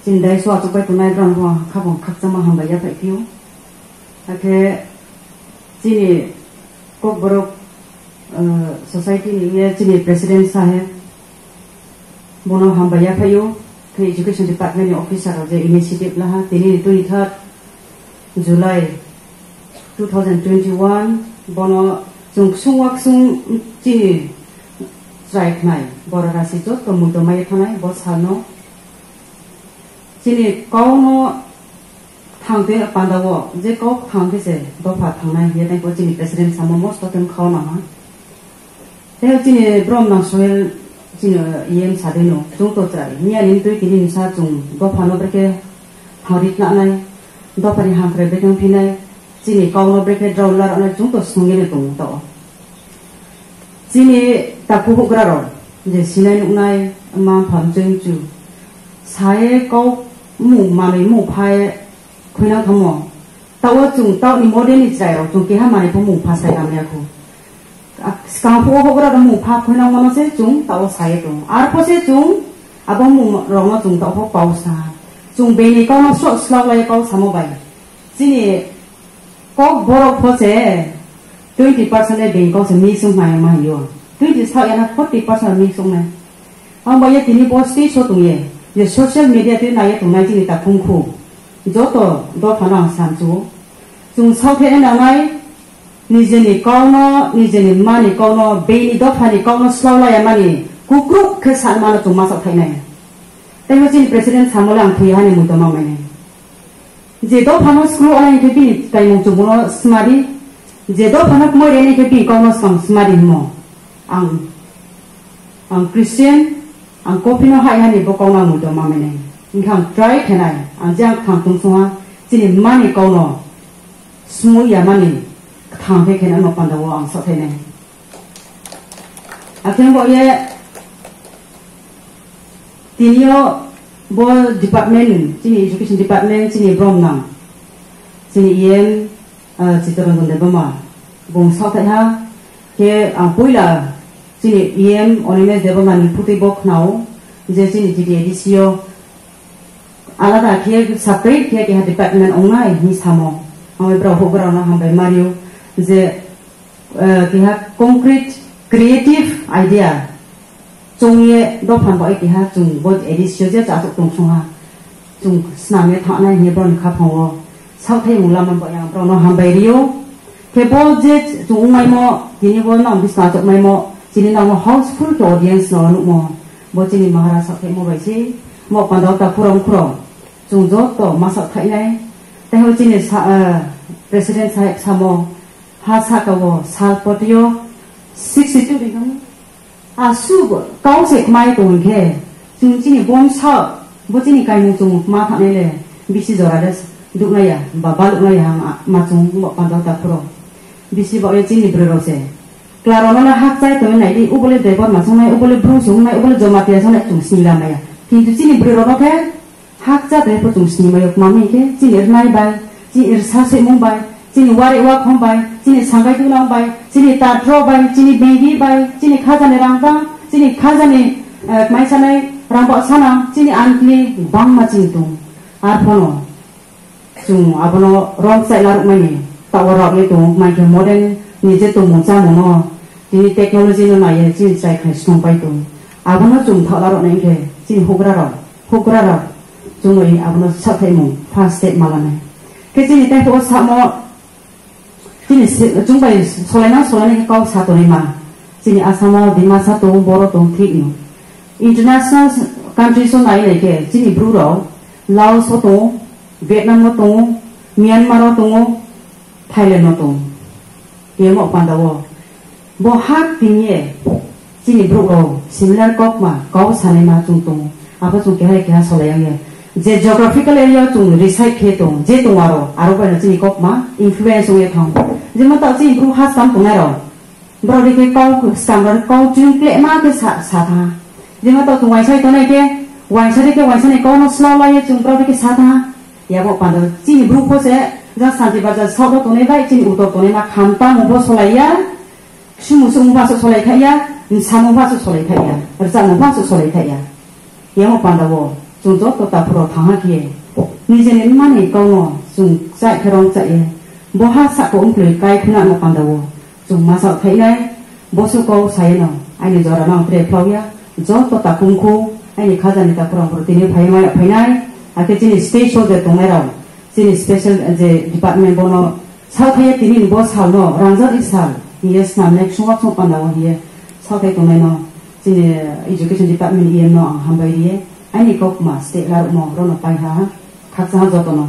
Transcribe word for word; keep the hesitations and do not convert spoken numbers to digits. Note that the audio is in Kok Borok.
Chini daiso achukbai tongnai borok no khabang khakchangma hambai yaphai phio. Hakhe chini Kokborok, eh, society ni ye chini president saheb bono hambai yaphaio. Khe education department ni officer rok je initiative laha, tini twenty third July two thousand twenty-one, bono chwng ksung wa ksung chini chwrai khnai, bora rasi joto muitu mai thanai bo salno. Chini kau no thang twi panda o, je kau thang khe se dopha thangnai hiya tei bo chini president samo mosto tong khao nang ha. Tei chini brom nang soil chini E M sadino chwng to chwrai. Miya ni twi tini msa chwng dopha no brekhe thangri khnanai, dopha ni hamkrai brekhe phinai, chini kau no brekhe draw la rwnai chwng to swngwi ni tongo to. Chini takhu hugra rok je sinai nuknai ma pham chwng chu saye kau mu manwi mu phaye khoinang thamo. Tao chwng tao ni modern ni chwrai rok chwng keha manwi pho mu pha sai lamya khu. Skang phuo hobra da mu pha khoinang mano se chwng tao sai tong. Ar pho se chwng abo mu rok no chwng tao pho pau sa. Chwng bini kau no sok slok lai kau samo bai. Chini kok borok pho se twenty percent le bini kau se mix wng nai ma yo. Twenty sa yana forty percent mix wng nai. Ang bai tini bo stage so tong ye. Je social media twi nai tong nai chini ta khum khu. Joto dopha no ang sam chu. Chwng sao khe nangnai. Nijeni kau no, nijeni mani kau no, bini dopha ni kau no slao laya mani, kukruk khe san mano chwng masa thainai. Tei bo chini president samo le ang thwi hani muitu ma mai nai. Je dopha no screw alai khe bini kaimung chwng no smadi, je dopha no kmoi reni khe bini kau no swkang smadi himo. Ang, ang Christian, ang kopi no hai hani bo kau no muitu ma mai nai. Wngkha ang try khenai, ang je ang thang tong sungha, chini mani kau no, Smui yamani kthang khe khenai no panda o ang sa thainai. Akheng bo ye tinio bo department, chini education department, chini brom nang, chini E M, ah, Chittaranjan Debbarma, bung sa thai ha, khe ang puila chini E M Animesh Debbarma ni phuti bo khnao, je chini T T A D C o alada khe separate khe keha department wngnai hinwi samo. Ang bai borok huk borok no hambai mario je, eh, keha concrete creative idea chwng ye dophan bai keha chwng bo edisio je chasuk tong sung ha. Chwng snam ye thangnai hinwi borok ni kha phang o. Saothai mung lama bai ang borok no hambai rio. Khe bo je chwng wngmaimo, tini bo nang bisna achukmaimo, chini nang housefull khe audience no nukmo. Bo chini Maharaj saothai mo bai se, mo panda ta khurang khurang. Chwng joto masa thainai. Tei ho chini sa-, eh, president saheb samo, ha saka o sal potio sixty two ringkang. Aswk kau se kmai tong khe, chwng chini bom sa, bo chini kaimung chwng ma thanai le, bisi jora de duknai ya, ba baluknai ya, ang ma chwng bo panda ta khuro. Bisi ba ye chini bwrwi rok se. Klaro no le hak chai tong nai di, ubole Debbarma chwng nai, ubole Bru chwng nai, ubole Jamatia chwng nai, chwng sini lamaya. Kintu chini bwrwi rok no khe, Hakcha tei puchung sini mayok mami khe chini rwnai bai, chini rwsa swimung bai, chini wari wakhom bai, chini sangai tulang bai, chini tatro bai, chini bengi bai, chini khajani rangtang, chini khajani, eh, maisanai rangbo sana, chini ankli bangma chini tung. Arphono chwng abono rok chai narwkmani tawa rok ye tung, maikhe modern ni je tongmung chamungno tini technology no naiye chini chai khai song pai tung. Abono chwng thok narwknai khe chini hugra rok. Hugra rok chumui abono sathai mung first step malanai. Khe chini tei o samo chini si-, chumbai solaina solaina khe kok sa tonwi ma. Chini Asamo Dimasa tongo, Boro tongo, thik no. International countries o nai nai khe chini bru rok Laos o tongo, Vietnam o tongo, Myanmar o tongo, Thailand no tongo. Tiyamo panda o. Bo hak tiniye chini borok rok similar kokma kok sanai ma chwng tongo. Abo chwng keha keha solai yang ya. Je geographical area o chwng reside khe tong, je tong aro, aro bai no chini kokma influence ong ya thang. Jemon ta chini borok ha sam tongnai rok. Borok rikhe kau skang rok kau chwng kle ma khe sa, sa tha. Jemon ta chwng waisa tongnai khe, waisa rikhe waisa ni kau no slow lai chwng borok rikhe sa tha. Yabo panda chini bru kho se, jang Santi Bazar south o tongnai bai, chini utor tongnai ma khamta mo bo solai ya, sumu sumu ba so solai kha ya, msamo ba so solai kha ya, rwchapmo ba so solai kha ya. Yamo panda o, Chwng joto taphuro thangha khe nijeni mani kokno chwng chai khe rong chai ye. Bo ha sako wngtwi kai khuna no pandao. Chwng masa thainai, bosu kok sayeno, aini jora no tre phlauya, joto takhumkhu, aini khajani takhurang boro tini phai maya phainai, akhe chini stage show de tongnai rao, chini special je department bono, Salthaiya tini ni bo sal no, rangjak ni sal, hiye snam nek sungak sung panda o hiye, salthai tongnai no, chini education department E M no ang hambai riye, aini kok ma state larok mo, rono pai ha, khaksa ha joto no.